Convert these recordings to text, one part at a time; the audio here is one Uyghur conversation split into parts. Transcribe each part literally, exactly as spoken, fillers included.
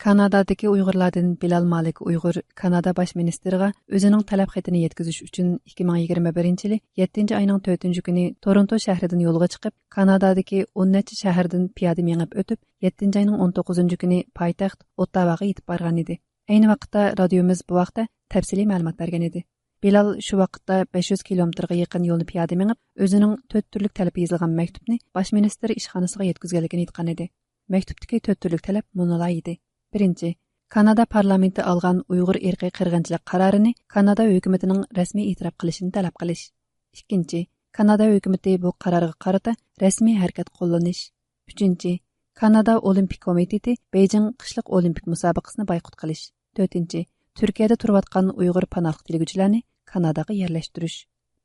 كانادادىكى ئۇيغۇرلاردىن بىلال مالىك ئۇيغۇر كانادا باش مىنىستىرىغا ئۆزىنىڭ تەلەپ خېتىنى يەتكۈزۈش ئۈچۈن ئىككى مىڭ يىگىرمە بىرىنچى يىلى يەتتىنچى ئاينىڭ تۆتىنچى كۈنى تورونتو شەھىرىدىن يولغا چىقىپ، كانادادىكى ئون نەچچە شەھەردىن پىيادە مېڭىپ ئۆتۈپ، يەتتىنچى ئاينىڭ ئون توققۇزىنچى كۈنى پايتەخت ئوتتاۋاغا يېتىپ بارغان ئىدى. ئەينى ۋاقىتتا رادىيومىز بۇ ھەقتە تەپسىلىي مەلۇمات بەرگەن ئىدى. بىلال شۇ ۋاقىتتا بەش يۈز كىلومېتىرغا يېقىن يولنى پىيادە مېڭىپ، ئۆزىنىڭ تۆت تۈرلۈك تەلىپى يېزىلغان مەكتۇپنى باش مىنىستىر ئىشخانىسىغا يەتكۈزگەنلىكىنى ئېيتقان ئىدى. مەكتۇپتىكى تۆت تۈرلۈك تەلەپ مۇنۇلار ئىدى. بىرىنچى، كانادا پارلامېنتى ئالغان ئۇيغۇر ئىرقىي قىرغىنچىلىق قارارىنى كانادا ھۆكۈمىتىنىڭ رەسمىي ئېتىراپ قىلىشىنى تەلەپ قىلىش. ئىككىنچى، كانادا ھۆكۈمىتى بۇ قارارغا قارىتا رەسمىي ھەرىكەت قوللىنىش. ئۈچىنچى، كانادا ئولىمپىك كومىتېتى بېيجىڭ قىشلىق ئولىمپىك مۇسابىقىسىنى بايقۇت قىلىش. تۆتىنچى، تۈركىيەدە تۇرۇۋاتقان ئۇيغۇر پاناھلىق تىلىگۈچىلەرنى كاناداغا يەرلەشتۈرۈش.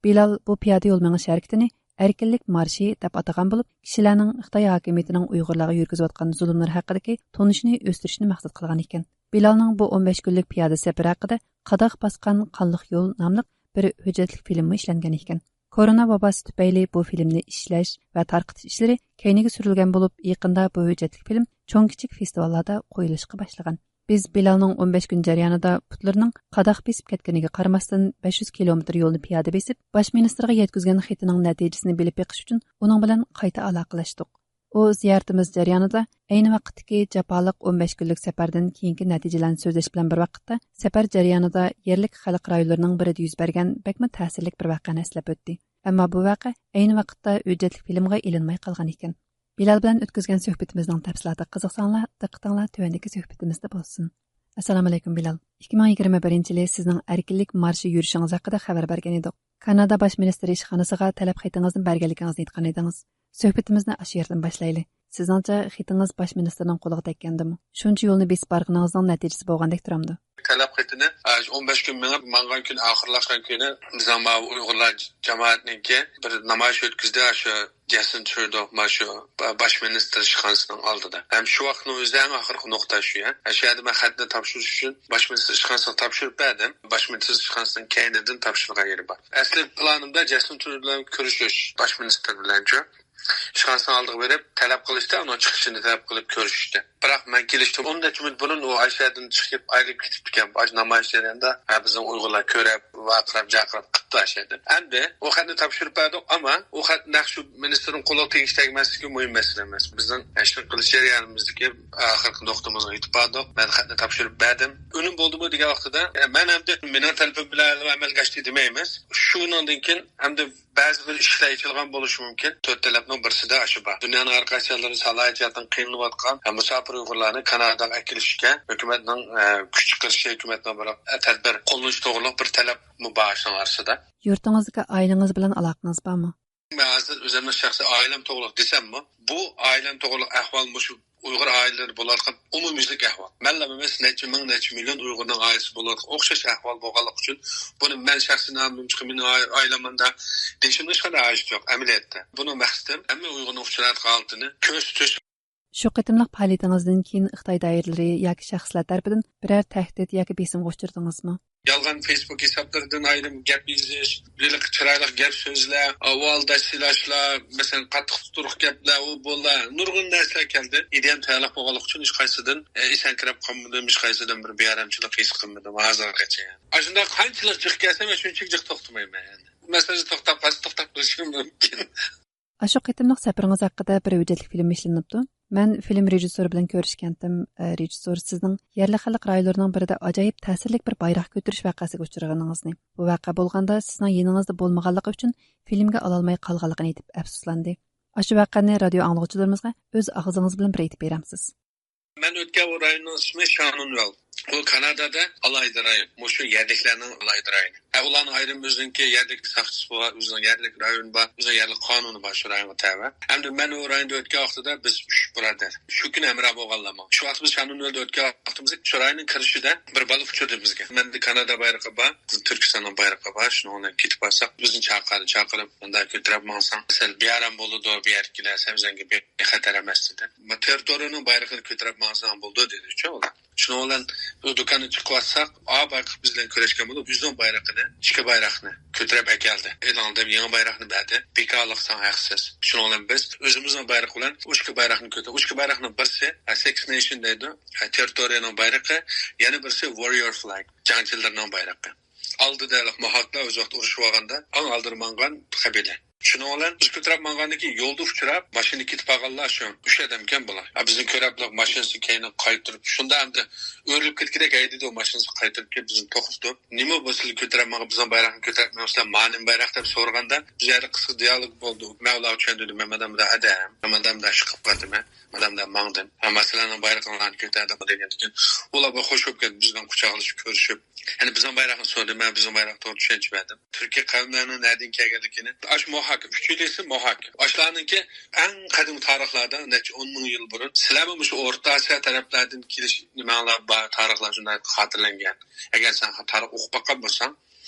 بىلال بۇ پىيادە يول مېڭىش ھەرىكىتىنى ئەركىنلىك مارشى دەپ ئاتىغان بولۇپ، كىشىلەرنىڭ خىتاي ھاكىمىيىتىنىڭ ئۇيغۇرلارغا يۈرگۈزۈۋاتقان زۇلۇملىرى ھەققىدىكى تونۇشىنى ئۆستۈرۈشنى مەقسەت قىلغان ئىكەن. بىلالنىڭ بۇ ئون بەش كۈنلۈك پىيادە سەپىرى ھەققىدە قاداق باسقان قانلىق يول ناملىق بىر ھۆججەتلىك فىلىممۇ ئىشلەنگەن ئىكەن. كورونا ۋاباسى تۈپەيلى بۇ فىلىمنى ئىشلەش ۋە تارقىتىش ئىشلىرى كەينىگە سۈرۈلگەن بولۇپ، يېقىندا بۇ ھۆججەتلىك فىلىم چوڭ-كىچىك فېستىۋاللاردا قويۇلۇشقا باشلىغان. بىز بىلالنىڭ ئون بەش كۈن جەريانىدا پۇتلىرىنىڭ قاداق بېسىپ كەتكىنىگە قارىماستىن، بەش يۈز كىلومېتىر يولنى پىيادە بېسىپ، باش مىنىستىرغا يەتكۈزگەن خېتىنىڭ نەتىجىسىنى بىلىپ بېقىش ئۈچۈن ئۇنىڭ بىلەن قايتا ئالاقىلەشتۇق. ئۇ زىيارىتىمىز جەريانىدا ئەينى ۋاقىتتىكى جاپالىق ئون بەش كۈنلۈك سەپەردىن كېيىنكى نەتىجىلەرنى سۆزلەش بىلەن بىر ۋاقىتتا، سەپەر جەريانىدا يەرلىك خەلق رايونلىرىنىڭ بىرىدە يۈز بەرگەن بەكمۇ تەسىرلىك بىر ۋەقەنى ئەسلەپ ئۆتتى. ئەمما بۇ ۋەقە ئەينى ۋاقىتتا ھۆججەتلىك فىلىمغا ئېلىنماي قالغان ئىكەن. بىلال بىلەن ئۆتكۈزگەن سۆھبىتىمىزنىڭ تەپسىلاتىغا قىزىقساڭلار، دىققىتىڭلار تۆۋەندىكى سۆھبىتىمىزدە بولسۇن. ئەسسالامۇئەلەيكۇم، بىلال. ئىككى مىڭ يىگىرمە بىرىنچى يىلى سىزنىڭ ئەركىنلىك مارشى يۈرۈشىڭىز ھەققىدە خەۋەر بەرگەن ئىدۇق. كانادا باش مىنىستىرى ئىشخانىسىغا تەلەپ خېتىڭىزنى بەرگەنلىكىڭىزنى ئېيتقان ئىدىڭىز. سۆھبىتىمىزنى ئاشۇ يەردىن باشلايلى. سىزنىڭچە، خېتىڭىز باش مىنىستىرنىڭ قولىغا تەگكەندىمۇ؟ شۇنچە يولنى بېسىپ بارغىنىڭىزنىڭ نەتىجىسى بولغاندەك تۇرامدۇ؟ تەلەپ خېتىنى، ئە، ئون بەش كۈن مېڭىپ، ماڭغان كۈن، ئاخىرلاشقان كۈنى بىزنىڭ ماۋۇ ئۇيغۇرلار جامائەتنىڭكى بىر نامايىش ئۆتكۈزدى، ئاشۇ جەسىن ترۇدو، مانا شۇ با-، باش مىنىستىر ئىشخانىسىنىڭ ئالدىدا. ھەم شۇ ۋاقىتنىڭ ئۆزىدە ئەڭ ئاخىرقى نۇقتا شۇ، يا. ئە، شۇ يەردە مەن خەتنى تاپشۇرۇش ئۈچۈن باش مىنىستىر ئىشخانىسىغا تاپشۇرۇپ بەردىم. باش مىنىستىر ئىشخانىسىنىڭ كەينىدىن تاپشۇرغان يېرى بار. ئەسلى پىلانىمدا جەسىن ترۇدو بىلەن كۆرۈشۈش، باش مىنىستىر بىلەنچۇ. ئىشخانىسىنىڭ ئالدىغا بېرىپ، تەلەپ قىلىشتا، ئۇنىڭ چىقىشىنى تەلەپ قىلىپ كۆرۈشۈشتە. بىراق مەن كېلىشتىن ئون نەچچە مىنۇت بۇرۇن ئۇ ئاشۇ يەردىن چىقىپ ئايرىلىپ كېتىپتىكەن. ئاشۇ نامايىش جەريانىدا، ھە، بىزنىڭ ئۇيغۇرلار كۆرۈپ، ۋارقىراپ، جارقىراپ قىپتۇ ئاشۇ يەردە. ئەمدى ئۇ خەتنى تاپشۇرۇپ بەردۇق، ئەمما ئۇ خەت نەق شۇ مىنىستىرنىڭ قولىغا تېگىش تەگمەسلىكى مۇھىم مەسىلە ئەمەس. بىزنىڭ ئىشنى قىلىش جەريانىمىزدىكى ئاخىرقى نۇقتىمىزغا يېتىپ باردۇق. مەن خەتنى تاپشۇرۇپ بەردىم. ئۈنۈم بولدىمۇ دېگەن ۋاقتىدا، ئە، مەن ئەمدى مېنىڭ تەلىپىم بىلەن ئەمەلگە ئاشتى دېمەيمىز. شۇنىڭدىن كېيىن ئەمدى بەزى بىر ئىشىكلەر ئېچىلغان بولۇشى مۇمكىن. تۆت تەلەپنىڭ بىرسىدە ئاشۇ بار. دۇنيانىڭ ھەر قايسى جايلىرىدا سالاھىيەت جەھەتتىن قىينىلىۋاتقان، ھە، مۇساپىر ئۇيغۇرلارنى كاناداغا ئەكېلىشكە ھۆكۈمەتنىڭ، ئە، كۈچ چىقىرىشى، ھۆكۈمەتنىڭ بىر، ئە، تەدبىر قوللىنىشى توغرۇلۇق بىر تەلەپمۇ بار شۇنىڭ ئارىسىدا. يۇرتىڭىزدىكى ئائىلىڭىز بىلەن ئالاقىڭىز بارمۇ؟ مەن ھازىر ئۆزۈمنىڭ شەخسىي ئائىلەم توغرۇلۇق دېسەممۇ، بۇ ئائىلەم توغرۇلۇق ئەھۋال مۇشۇ ئۇيغۇر ئائىلىلىرى بولۇۋاتقان ئومۇميۈزلۈك ئەھۋال. مەنلا ئەمەس، نەچچە مىڭ، نەچچە مىليون ئۇيغۇرنىڭ ئائىلىسى بولۇۋاتقان ئوخشاش ئەھۋال بولغانلىقى ئۈچۈن، بۇنى مەن شەخسىي نامىمدىن چىقىپ، مېنىڭ ئائىلەم مۇنداق دېيىشىمنىڭ ھېچقانداق ھاجىتى يوق. ئەمەلىيەتتە، بۇنىڭ مەقسىتىم ھەممە ئۇيغۇرنىڭ ئۇچراۋاتقان ھالىتىنى كۆرسىتىش. شۇ قېتىملىق پائالىيىتىڭىزدىن كېيىن خىتاي دائىرىلىرى ياكى شەخسلەر تەرىپىدىن بىرەر تەھدىت ياكى بېسىمغا ئۇچرىدىڭىزمۇ؟ يالغان فېيسبۇك ھېسابلىرىدىن ئايرىم گەپ يېزىش، ھېلىقى چىرايلىق گەپ سۆزلەر، ئاۋۇ ئالداش سىلاشلار، مەسىلەن، قاتتىق تۇتۇرۇق گەپلەر، ئۇ بۇلار، نۇرغۇن نەرسىلەر كەلدى. ئىدىيەم تەلەق بولغانلىقى ئۈچۈن ھېچقايسىدىن، ئە، ئېسەنكىرەپ قالمىدىم، ھېچقايسىدىن بىر بىئارامچىلىق ھېس قىلمىدىم ھازىرغىچە. ئاشۇنداق قانچىلىك جىق كەلسە، مەن شۇنچىلىك جىق توختىمايمەن ئەمدى. مەسىلەن، توختاپ قالسا، توختاپ قېلىشىم مۇمكىن. ئاشۇ قېتىملىق سەپىرىڭىز ھەققىدە بىر ھۆججەتلىك فىلىم ئىشلىنىپتۇ. مەن فىلىم رېژىسسورى بىلەن كۆرۈشكەنتىم. ئە، رېژىسسور سىزنىڭ يەرلىك خەلق رايونلىرىنىڭ بىرىدە ئاجايىپ تەسىرلىك بىر بايراق كۆتۈرۈش ۋەقەسىگە ئۇچرىغىنىڭىزنى، بۇ ۋەقە بولغاندا سىزنىڭ يېنىڭىزدا بولمىغانلىقى ئۈچۈن فىلىمگە ئالالماي قالغانلىقىنى ئېيتىپ ئەپسۇسلاندى. ئاشۇ ۋەقەنى رادىيو ئاڭلىغۇچىلىرىمىزغا ئۆز ئاغزىڭىز بىلەن بىر ئېيتىپ بېرەمسىز؟ مەن ئۆتكەن ئۇ رايوننىڭ ئىسمى شانونۋېل. ئۇ كانادادا ئالاھىدە رايون. مۇشۇ يەرلىكلەرنىڭ ئالاھىدە رايونى. ھە، ئۇلارنىڭ ئايرىم ئۆزىنىڭكى يەرلىك ساقچىسى بار، ئۆزىنىڭ يەرلىك رايونى بار، ئۆزىنىڭ يەرلىك قانۇنى بار شۇ رايونغا تەۋە. ئەمدى مەن ئۇ رايوندا ئۆتكەن ۋاقتىدا بىز ئۈچ بۇرادەر. شۇ كۈنى ھەمراھ بولغانلار ماڭا. شۇ ۋاقىت بىز شانونۋېلدا ئۆتكەن ۋاقتىمىزدا شۇ رايوننىڭ كىرىشىدە بىر بالا ئۇچۇردى بىزگە. مەندە كانادا بايرىقى بار، تۈركىستاننىڭ بايرىقى بار. شۇنىڭ بىلەن كېتىپ بارساق، بىزنى چاقىردى، چاقىرىپ، مۇنداق كۆتۈرۈپ ماڭساڭ، سەل بىئارام بولىدۇ، بۇ يەرگە كېلەرسەن، ئۆزۈڭگە بىخەتەر ئەمەس، دېدى. تېررىتورىيەنىڭ بايرىقىنى كۆتۈرۈپ ماڭساڭ بولىدۇ، دېدىچۇ ئۇلار. شۇنىڭ بىلەن بۇ دۇكاندىن چىقىۋاتساق، ئا بايقۇش بىز بىلەن كۆرۈشكەن بولۇپ، ئۆزىنىڭ بايرىقىنى ئىككى بايراقنى كۆتۈرۈپ ئەكەلدى. ئېلىڭ دەپ يېڭى بايراقنى بەردى. بىكارلىق ساڭا ھەقسىز. شۇنىڭ بىلەن بىز ئۆزىمىزنىڭ بايرىقى بىلەن ئۇ ئىككى بايراقنى كۆتۈرۈپ، ئۇ ئىككى بايراقنىڭ بىرسى، ھە، سىكس نېيشن دەيدۇ، ھە، تېررىتورىيەنىڭ بايرىقى، يەنە بىرسى ۋاررىيور فلاگ، جەڭچىلەرنىڭ بايرىقى. ئالدىدا ھېلىقى موھاكلار ئۆز ۋاقتىدا ئۇرۇشۇۋالغاندا ئەڭ ئالدىدا ماڭغان قەبىلە. شۇنىڭ بىلەن بىز كۆتۈرۈپ ماڭغاندىن كېيىن يولدا ئۇچراپ، ماشىنا كېتىپ قالغانلار شۇ ئۈچ ئادەمكەن بۇلار. ھە، بىزنى كۆرۈپلا ماشىنىسىنى كەينىگە قايتۇرۇپ، شۇنداق ئەمدى ئۆرۈلۈپ كەتكۈدەك ھەيدىدى ئۇ ماشىنىسىنى قايتۇرۇپ كېلىپ بىزنى توختىتىپ، نېمە بۇ سىلەر كۆتۈرۈپ ماڭغان بىزنىڭ بايراقنى كۆتۈرۈپ مېڭىسىلەر، ما نېمە بايراق دەپ سورىغاندا، بىز يەردە قىسقا دىئالوگ بولدى. مەن ئۇلارغا چۈشەندۈردۈم، مەن مۇنداق مۇنداق ئادەم، مەن مۇنداق مۇنداق ئىش قىلىپ قالدىم، مەن مۇنداق مۇنداق ئىش قىلىپ قالدىم، مەن مۇنداق مۇنداق ماڭدىم. ھە، مەن سىلەرنىڭ بايرىقىڭلارنى كۆتۈردۇق دېگەندىكىن، ئۇلار بىر خوش بولۇپ كەتتى، بىزنىڭ قۇچاقلىشىپ كۆرۈشۈپ. يەنە بىزنىڭ بايراقنى سورىدى، مەن بىزنىڭ بايراق توغرا چۈشەنچە بەردىم. تۈركىي قەۋملەرنىڭ نەدىن كەلگەنلىكىنى، ئاشۇ موھاك، ئۈچىلىسى موھاك. ئاشۇلارنىڭكى ئەڭ قەدىمكى تارىخلاردا نەچچە ئون مىڭ يىل بۇرۇن، سىلەرمۇ مۇشۇ ئورتا ئاسىيا تەرەپلەردىن كېلىش نېمەڭلار بار، تارىخلار شۇنداق خاتىرىلەنگەن. ئەگەر سەن تارىخ ئوقۇپ باققان بولساڭ،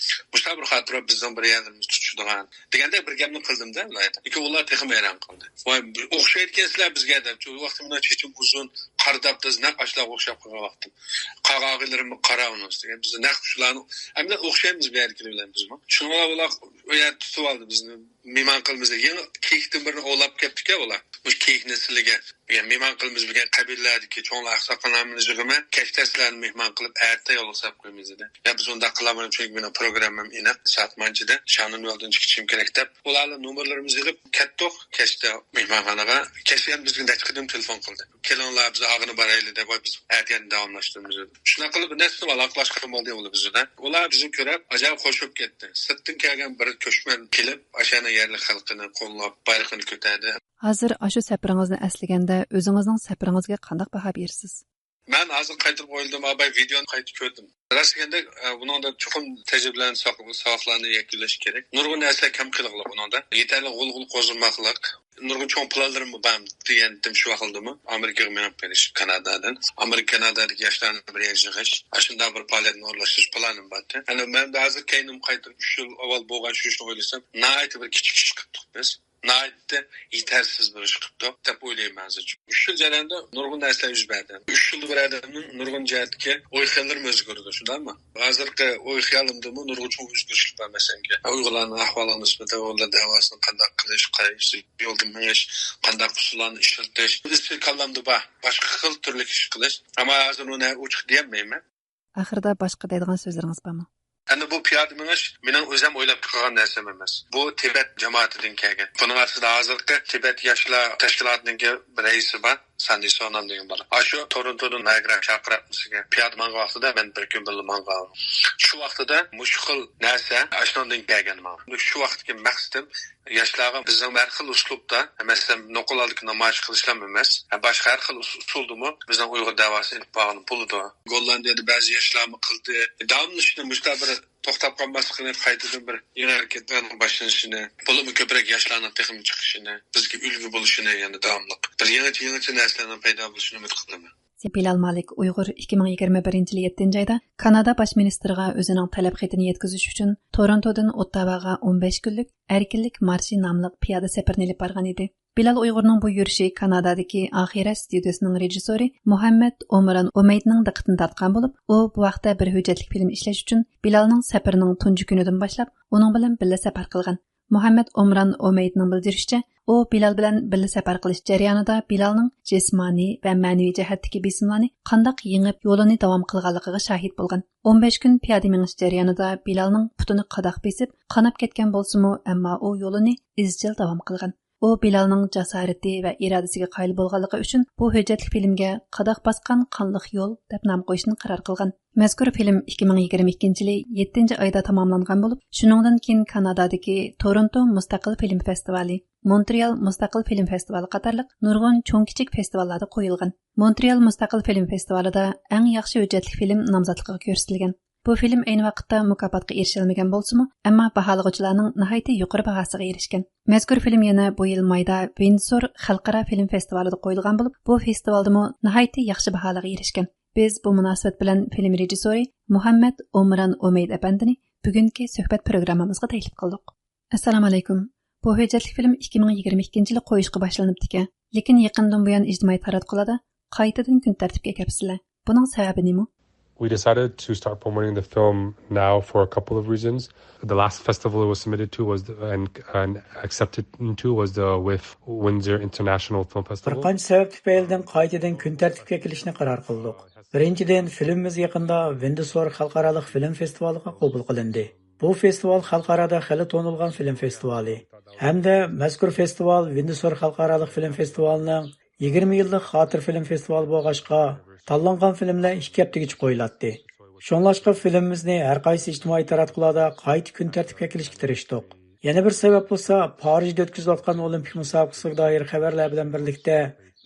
مۇشۇنداق بىر خاتىرە بىزنىڭ بىر يەرلىرىمىز تۇتۇشىدىغان دېگەندەك بىر گەپنى قىلدىمدە، ۋىلايەتتە. لېكىن ئۇلار تېخىمۇ ھەيران قالدى. ۋاي، ئوخشايدىكەنسىلەر بىزگە دەپ. شۇ ۋاقىتتا مېنىڭ چېچىم ئۇزۇن، قارا داپدىز، نەق ئاشۇلارغا ئوخشاپ قالغان ۋاقتىم. قاغا ئاغىلىرىممۇ قارا ئۇنىڭ ئۈستىگە. بىز نەق شۇلارنى، ئەمدى ئوخشايمىز بۇ يەردىكىلەر بىلەن بىزمۇ. شۇنىڭ بىلەن ئۇلار ئۇ يەردە تۇتۇۋالدى بىزنى. مېھمان قىلىمىز دېدى. يېڭى كېيىكتىن بىرنى ئوۋلاپ كەپتىكەن ئۇلار. مۇشۇ كېيىكنى سىلىگە، يا مېھمان قىلىمىز دېگەن قەبىلىلەردىكى چوڭلار، ئاقساقاللارنى يىغىمەن، كەچتە سىلەرنى مېھمان قىلىپ، ئەتە يولغا ساپ قويىمىز دېدى. يا بىز ئۇنداق قىلالمايمىز، چۈنكى مېنىڭ پروگراممام ئېنىق، سائەت مانچىدا شياڭنەن يولدىن چىقىشىم كېرەك دەپ، ئۇلارلا نومۇرلىرىمىزنى يىغىپ كەتتۇق كەچتە مېھمانخانىغا. كەچتە يەنە بىزگە نەچچە قېتىم تېلېفون قىلدى. كېلىڭلار، بىز ئاغىنە بارايلى دەپ، ۋاي، بىز ئەتىگەن داۋاملاشتۇرىمىز دېدى. شۇنداق قىلىپ بىر نەچچە قېتىم ئالاقىلاشقان بولدى ئۇلار بىز بىلەن. ئۇلار بىزنى كۆرۈپ ئاجايىپ خوش بولۇپ كەتتى. سىرتتىن كەلگەن بىر كۆچمەن كېلىپ، ئاشۇ يەرنىڭ يەرلىك خەلقىنى قوللاپ، بايرىقىنى كۆتەردى. ھازىر ئاشۇ سەپىرىڭىزنى ئەسلىگەندە، ئۆزىڭىزنىڭ سەپىرىڭىزگە قانداق باھا بېرىسىز؟ مەن ھازىر قايتىرىپ ئويلىدىم، ئاباي ۋىدېونى قايتا كۆردۈم. راست دېگەندە، ئە، بۇنىڭدا چوقۇم تەجرىبىلەرنى ساق-، ساۋاقلارنى يەكۈنلەش كېرەك. نۇرغۇن نەرسىلەر كەم قىلغىلى بۇنىڭدا. يېتەرلىك غۇلغۇلا قوزغىماقلىق. نۇرغۇن چوڭ پىلانلىرىم بار دېگەنتىم شۇ ۋاقىتلىمۇ. ئامېرىكىغا مېڭىپ بېرىش كانادادىن. ئامېرىكا كانادادىكى ياشلارنى بىر يەرگە يىغىش. ئاشۇنداق بىر پائالىيەتنى ئورۇنلاشتۇرۇش پىلانىم بار ئىدى. ئەنە مەن ھازىر كەينىمگە قايتۇرۇپ ئۈچ يىل ئاۋۋال بولغان شۇ ئىشنى ئويلىسام، ناھايىتى بىر كىچىك ئىش قىپتۇق بىز. ناھايىتى يېتەرسىز بىر ئىش قىپتۇ دەپ ئويلايمەن ھازىرچە. ئۈچ يىل جەريانىدا نۇرغۇن نەرسىلەر يۈز بەردى. ئۈچ يىلدا بىر ئادەمنىڭ نۇرغۇن جەھەتتىكى ئوي خىياللىرىمۇ ئۆزگىرىدۇ، شۇنداقمۇ؟ ھازىرقى ئوي خىيالىمدىمۇ نۇرغۇن چوڭ ئۆزگىرىشلەر بار، مەسىلەن، ئۇيغۇرلارنىڭ ئەھۋالىغا نىسبەتەن ئۇيغۇرلار دەۋاسىنى قانداق قىلىش، قايسى يولدا مېڭىش، قانداق ئۇسۇللارنى ئىشلىتىش، ئىزچىل كاللامدا بار. باشقا خىل تۈرلۈك ئىش قىلىش. ئەمما ھازىر ئۇنى ئوچۇق دېيەلمەيمەن. ئاخىرىدا باشقا دەيدىغان سۆزلىرىڭىز بارمۇ؟ ئەمدى بۇ پىيادە مېڭىش مېنىڭ ئۆزۈم ئويلاپ چىقارغان نەرسەم ئەمەس. بۇ تىبەت جامائىتىدىن كەلگەن. بۇنىڭ ئاستىدا ھازىرقى تىبەت ياشلار تەشكىلاتىنىڭكى بىر رەئىسى بار، ساندى سونام دېگەن بالا. ئاشۇ تورونتودىن نايگرا چاقىرىقمىسىگە پىيادە ماڭغان ۋاقتىدا مەن بىر كۈن بىللە ماڭغان. شۇ ۋاقتىدا مۇشۇ خىل نەرسە ئاشۇنىڭدىن كەلگەن ماڭا. شۇ ۋاقىتتىكى مەقسىتىم ياشلارغا بىزنىڭ ھەر خىل ئۇسلۇبتا، مەسىلەن، نوقۇل ھالدىكى نامايىش قىلىشلام ئەمەس، باشقا ھەر خىل ئۇس-، ئۇسۇلدىمۇ بىزنىڭ ئۇيغۇر دەۋاسىنى ئېلىپ بارغىلى بولىدۇ. گوللاندىيەدە بەزى ياشلارمۇ قىلدى. داۋاملىشىشىنى، مۇشۇنداق بىر توختاپ قالماسلىقىنى، قايتىدىن بىر يېڭى ھەرىكەتلەرنىڭ باشلىنىشىنى، بولۇپمۇ كۆپرەك ياشلارنىڭ تېخىمۇ چىقىشىنى، بىزگە ئۈلگە بولۇشىنى، يەنە داۋاملىق بىر يېڭىچە، يېڭىچە نەرسىلەرنىڭ پەيدا بولۇشىنى ئۈمىد قىلىمەن. بىلال مالىك ئۇيغۇر ئىككى مىڭ يىگىرمە بىرىنچى يىلى يەتتىنچى ئايدا كانادا باش مىنىستىرىغا ئۆزىنىڭ تەلەپ خېتىنى يەتكۈزۈش ئۈچۈن تورونتودىن ئوتتاۋاغا ئون بەش كۈنلۈك ئەركىنلىك مارشى ناملىق پىيادە سەپىرىنى ئېلىپ بارغان ئىدى. بىلال ئۇيغۇرنىڭ بۇ يۈرۈشى كانادادىكى ئاخىرەت ستۇدىيىسىنىڭ رېژىسسورى مۇھەممەد ئومران ئومەيدنىڭ دىققىتىنى تارتقان بولۇپ، ئۇ بۇ ھەقتە بىر ھۆججەتلىك فىلىم ئىشلەش ئۈچۈن بىلالنىڭ سەپىرىنىڭ تۇنجى كۈنىدىن باشلاپ ئۇنىڭ بىلەن بىللە سەپەر قىلغان. مۇھەممەد ئومران ئومەيدنىڭ بىلدۈرۈشىچە، ئۇ بىلال بىلەن بىللە سەپەر قىلىش جەريانىدا بىلالنىڭ جىسمانىي ۋە مەنىۋى جەھەتتىكى بېسىملارنى قانداق يېڭىپ، يولىنى داۋام قىلغانلىقىغا شاھىت بولغان. ئون بەش كۈن پىيادە مېڭىش جەريانىدا بىلالنىڭ پۇتىنى قاداق بېسىپ، قاناپ كەتكەن بولسىمۇ، ئەمما ئۇ يولىنى ئىزچىل داۋام قىلغان. ئۇ بىلالنىڭ جاسارىتى ۋە ئىرادىسىگە قايىل بولغانلىقى ئۈچۈن بۇ ھۆججەتلىك فىلىمگە قاداق باسقان قانلىق يول دەپ نام قويۇشنى قارار قىلغان. مەزكۇر فىلىم ئىككى مىڭ يىگىرمە ئىككىنچى يىلى يەتتىنچى ئايدا تاماملانغان بولۇپ، شۇنىڭدىن كېيىن كانادادىكى تورونتو مۇستەقىل فىلىم فېستىۋالى، مونترېئال مۇستەقىل فىلىم فېستىۋالى قاتارلىق نۇرغۇن چوڭ-كىچىك فېستىۋاللاردا قويۇلغان. مونترېئال مۇستەقىل فىلىم فېستىۋالىدا ئەڭ ياخشى ھۆججەتلىك فىلىم نامزاتلىقىغا كۆرسىتىلگەن. بۇ فىلىم ئەينى ۋاقىتتا مۇكاپاتقا ئېرىشەلمىگەن بولسىمۇ، ئەمما باھالىغۇچىلارنىڭ ناھايىتى يۇقىرى باھاسىغا ئېرىشكەن. مەزكۇر فىلىم يەنە بۇ يىل مايدا ۋىندسور خەلقئارا فىلىم فېستىۋالىدا قويۇلغان بولۇپ، بۇ فېستىۋالدىمۇ ناھايىتى ياخشى باھالارغا ئېرىشكەن. بىز بۇ مۇناسىۋەت بىلەن فىلىم رېژىسسورى مۇھەممەد ئومران ئومەيد ئەپەندىنى بۈگۈنكى سۆھبەت پروگراممىمىزغا تەكلىپ قىلدۇق. ئەسسالامۇئەلەيكۇم. بۇ ھۆججەتلىك فىلىم ئىككى مىڭ يىگىرمە ئىككىنچى يىلى قويۇشقا باشلىنىپتىكەن. لېكىن يېقىندىن بۇيان ئىجتىمائىي تاراتقۇلاردا قايتىدىن كۈن تەرتىپكە ئەكەپسىلەر. بۇنىڭ سەۋەبى نېمە؟ We decided to start promoting the film now for a couple of reasons. The last festival it was submitted to was the, and, and accepted into was the WIF Windsor International Film بىر Festival. قانچە سەۋەب تۈپەيلىدىن قايتىدىن كۈن تەرتىپكە كېلىشنى قارار قىلدۇق. بىرىنچىدىن، فىلىمىمىز يېقىندا ۋىندسور خەلقئارالىق فىلىم فېستىۋالىغا قوبۇل قىلىندى. بۇ فېستىۋال خەلقئارادا خېلى تونۇلغان فىلىم فېستىۋالى ھەمدە مەزكۇر فېستىۋال ۋىندسور خەلقئارالىق فىلىم فېستىۋالىنىڭ يىگىرمە يىللىق خاتىرە فىلىم فېستىۋالى بولغاچقا، تاللانغان فىلىملەر ئىككى ھەپتىگىچە قويۇلاتتى. شۇڭلاشقا فىلىمىمىزنى ھەر قايسى ئىجتىمائىي تاراتقۇلاردا قايتا كۈن تەرتىپكە كېلىشكە تىرىشتۇق. يەنە بىر سەۋەب بولسا، پارىژدا ئۆتكۈزۈلۈۋاتقان ئولىمپىك مۇسابىقىسىگە دائىر خەۋەرلەر بىلەن بىرلىكتە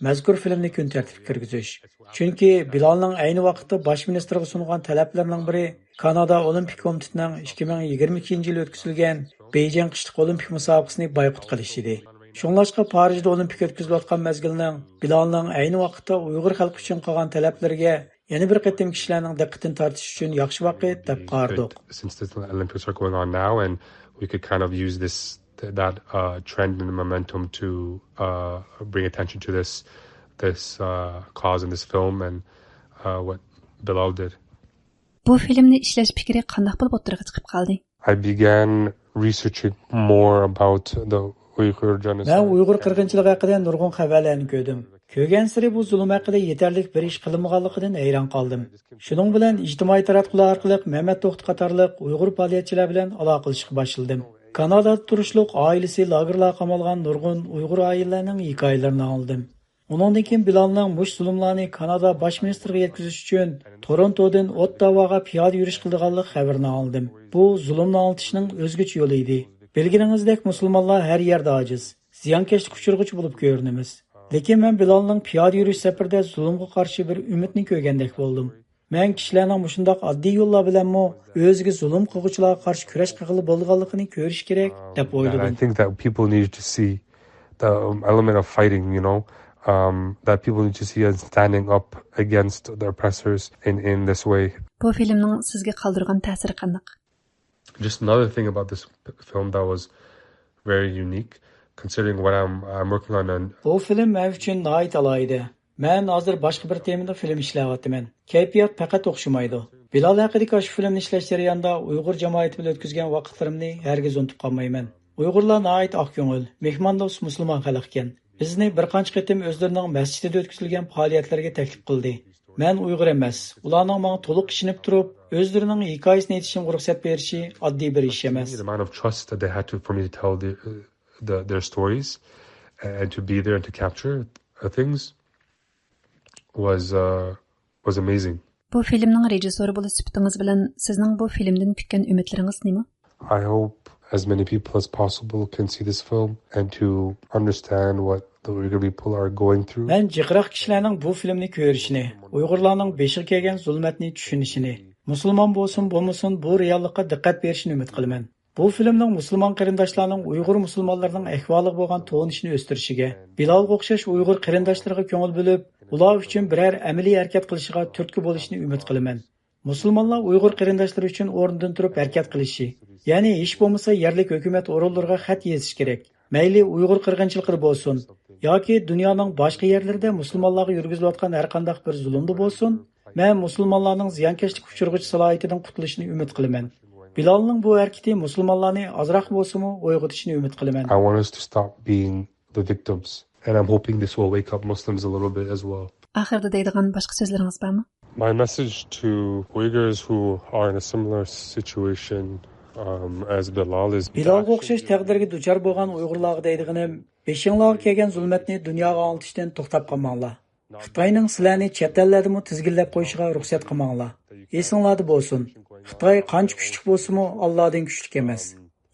مەزكۇر فىلىمنى كۈن تەرتىپكە كىرگۈزۈش. چۈنكى بىلالنىڭ ئەينى ۋاقىتتا باش مىنىستىرغا سۇنغان تەلەپلىرىنىڭ بىرى كانادا ئولىمپىك كومىتېتىنىڭ ئىككى مىڭ يىگىرمە ئىككىنچى يىلى ئۆتكۈزۈلگەن بېيجىڭ قىشلىق ئولىمپىك مۇسابىقىسىنى بايقۇت قىلىش ئىدى. شۇڭلاشقا پارىژدا ئولىمپىك ئۆتكۈزۈلۈۋاتقان مەزگىلنىڭ بىلالنىڭ ئەينى ۋاقىتتا ئۇيغۇر خەلقى ئۈچۈن قىلغان تەلەپلىرىگە يەنە بىر قېتىم كىشىلەرنىڭ دىققىتىنى تارتىش ئۈچۈن ياخشى ۋاقىت دەپ قارىدۇق. Since the Olympics are going on now, and we could kind of use this, that, uh, trend and momentum to, uh, bring attention to this, this, uh, cause in this film and, uh, what Bilal did. بۇ فىلىمنى ئىشلەش پىكرى قانداق بولۇپ ئوتتۇرىغا چىقىپ قالدى؟ I began researching more about the Uyghur genocide. مەن ئۇيغۇر قىرغىنچىلىقى ھەققىدە نۇرغۇن خەۋەرلەرنى كۆردۈم. كۆرگەنسېرى بۇ زۇلۇم ھەققىدە يېتەرلىك بىر ئىش قىلىنمىغانلىقىدىن ھەيران قالدىم. شۇنىڭ بىلەن ئىجتىمائىي تاراتقۇلار ئارقىلىق مەمەت توختى قاتارلىق ئۇيغۇر پائالىيەتچىلەر بىلەن ئالاقىلىشىشقا باشلىدىم. كانادادا تۇرۇشلۇق ئائىلىسى لاگېرلارغا قامالغان نۇرغۇن ئۇيغۇر ئائىلىلەرنىڭ ھېكايىلىرىنى ئاڭلىدىم. ئۇنىڭدىن كېيىن بىلالنىڭ مۇشۇ زۇلۇملارنى كانادا باش مىنىستىرىغا يەتكۈزۈش ئۈچۈن تورونتودىن ئوتتاۋاغا پىيادە يۈرۈش قىلىدىغانلىق خەۋىرىنى ئاڭلىدىم. بۇ زۇلۇمنى ئاڭلىتىشنىڭ ئۆزگىچە يولى ئىدى. بىلگىنىڭىزدەك، مۇسۇلمانلار ھەر يەردە ئاجىز، زىيانكەشلىك ئۇچرىغۇچى بولۇپ كۆرۈنىمىز. لېكىن مەن بىلالنىڭ پىيادە يۈرۈش سەپىرىدە زۇلۇمغا قارشى بىر ئۈمىدنى كۆرگەندەك بولدۇم. مەن كىشىلەرنىڭ مۇشۇنداق ئاددىي يوللار بىلەنمۇ ئۆزىگە زۇلۇم قىلغۇچىلارغا قارشى كۈرەش قىلغىلى بولىدىغانلىقىنى كۆرۈشى كېرەك دەپ ئويلىدىم. And I think that people need to see the, um, element of fighting, you know, um, that people need to see us standing up against the oppressors in, in this way. بۇ فىلىمنىڭ سىزگە قالدۇرغان تەسىرى قانداق؟ Just another thing about this p-, film that was very unique, considering what I'm, I'm working on. بۇ فىلىم مەن ئۈچۈن ناھايىتى ئالاھىدە. مەن ھازىر باشقا بىر تېمىدا فىلىم ئىشلەۋاتىمەن. كەيپىيات پەقەت ئوخشىمايدۇ. بىلال ھەققىدىكى ئاشۇ فىلىمنى ئىشلەش جەريانىدا ئۇيغۇر جامائىتى بىلەن ئۆتكۈزگەن ۋاقىتلىرىمنى ھەرگىز ئۇنتۇپ قالمايمەن. ئۇيغۇرلار ناھايىتى ئاق كۆڭۈل، مېھماندوست مۇسۇلمان خەلق ئىكەن. بىزنى بىر قانچە قېتىم ئۆزلىرىنىڭ مەسچىتىدە ئۆتكۈزۈلگەن پائالىيەتلەرگە تەكلىپ قىلدى. مەن ئۇيغۇر ئەمەس. ئۇلارنىڭ ماڭا تولۇق ئىشىنىپ تۇرۇپ، ئۆزلىرىنىڭ ھېكايىسىنى ئېيتىشىمغا رۇخسەت بېرىشى ئاددىي بىر ئىش ئەمەس. The amount of trust that they had to, for me to tell the, the, their stories and to be there and to capture, uh, things was, uh, was amazing. بۇ فىلىمنىڭ رېژىسسورى بولۇش سۈپىتىڭىز بىلەن سىزنىڭ بۇ فىلىمدىن كۈتكەن ئۈمىدلىرىڭىز نېمە؟ I hope as many people as possible can see this film and to understand what the Uyghur people are going through. مەن جىقراق كىشىلەرنىڭ بۇ فىلىمنى كۆرۈشىنى، ئۇيغۇرلارنىڭ بېشىغا كەلگەن زۇلمەتنى چۈشىنىشىنى، مۇسۇلمان بولسۇن بولمىسۇن بۇ رېئاللىققا دىققەت بېرىشىنى ئۈمىد قىلىمەن. بۇ فىلىمنىڭ مۇسۇلمان قېرىنداشلارنىڭ ئۇيغۇر مۇسۇلمانلىرىنىڭ ئەھۋالىغا بولغان تونۇشىنى ئۆستۈرۈشىگە، بىلالغا ئوخشاش ئۇيغۇر قېرىنداشلىرىغا كۆڭۈل بۆلۈپ، ئۇلار ئۈچۈن بىرەر ئەمەلىي ھەرىكەت قىلىشىغا تۈرتكە بولۇشىنى ئۈمىد قىلىمەن. مۇسۇلمانلار ئۇيغۇر قېرىنداشلىرى ئۈچۈن ئورنىدىن تۇرۇپ ھەرىكەت قىلىشى، يەنى ھېچ بولمىسا يەرلىك ھۆكۈمەت ئورۇنلىرىغا خەت يېزىشى كېرەك. مەيلى ئۇيغۇر قىرغىنچىلىقىدا بولسۇن ياكى دۇنيانىڭ باشقا يەرلىرىدە مۇسۇلمانلارغا يۈرگۈزۈلۈۋاتقان ھەرقانداق بىر زۇلۇمدا بولسۇن، مەن مۇسۇلمانلارنىڭ زىيانكەشلىك ئۇچرىغۇچى سالاھىيىتىدىن قۇتۇلۇشىنى ئۈمىد قىلىمەن. بىلالنىڭ بۇ ھەرىكىتى مۇسۇلمانلارنى ئازراق بولسىمۇ ئويغىتىشىنى ئۈمىد قىلىمەن. I want us to stop being the victims. And I'm hoping this will wake up Muslims a little bit as well. ئاخىرىدا دەيدىغان باشقا سۆزلىرىڭىز بارمۇ؟ My message to Uyghurs who are in a similar situation, um, as Bilal is بىلالغا ئوخشاش تەقدىرگە دۇچار بولغان ئۇيغۇرلارغا دەيدىغىنىم، بېشىڭلارغا كەلگەن زۇلمەتنى دۇنياغا ئاڭلىتىشتىن توختاپ قالماڭلار. خىتاينىڭ سىلەرنى چەت ئەللەردىمۇ تىزگىنلەپ قويۇشىغا رۇخسەت قىلماڭلار. ئېسىڭلاردا بولسۇن، خىتاي قانچە كۈچلۈك بولسىمۇ، ئاللادىن كۈچلۈك ئەمەس.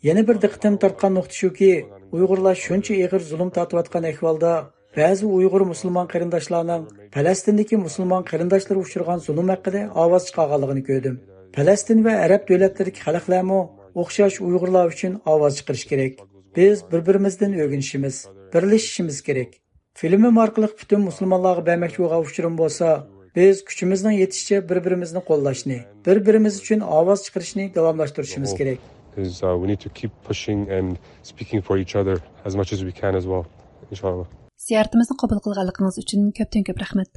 يەنە بىر دىققىتىمنى تارتقان نۇقتا شۇكى، ئۇيغۇرلار شۇنچە ئېغىر زۇلۇم تارتىۋاتقان ئەھۋالدا، بەزى ئۇيغۇر مۇسۇلمان قېرىنداشلارنىڭ پەلەستىندىكى مۇسۇلمان قېرىنداشلىرى ئۇچرىغان زۇلۇم ھەققىدە ئاۋاز چىقارغانلىقىنى كۆردۈم. پەلەستىن ۋە ئەرەب دۆلەتلىرىدىكى خەلقلەرمۇ ئوخشاش ئۇيغۇرلار ئۈچۈن ئاۋاز چىقىرىشى كېرەك. بىز بىر-بىرىمىزدىن ئۆگىنىشىمىز، بىرلىشىشىمىز كېرەك. فىلىمىم ئارقىلىق پۈتۈن مۇسۇلمانلارغا بەرمەكچى بولغان ئۇچۇرۇم بولسا، بىز كۈچىمىزنىڭ يېتىشىچە بىر-بىرىمىزنى قوللاشنى، بىر-بىرىمىز ئۈچۈن ئاۋاز چىقىرىشنى داۋاملاشتۇرۇشىمىز كېرەك. Is, uh, we need to keep pushing and speaking for each other as much as we can as well, inshallah. زىيارىتىمىزنى قوبۇل قىلغانلىقىڭىز ئۈچۈن كۆپتىن كۆپ رەھمەت.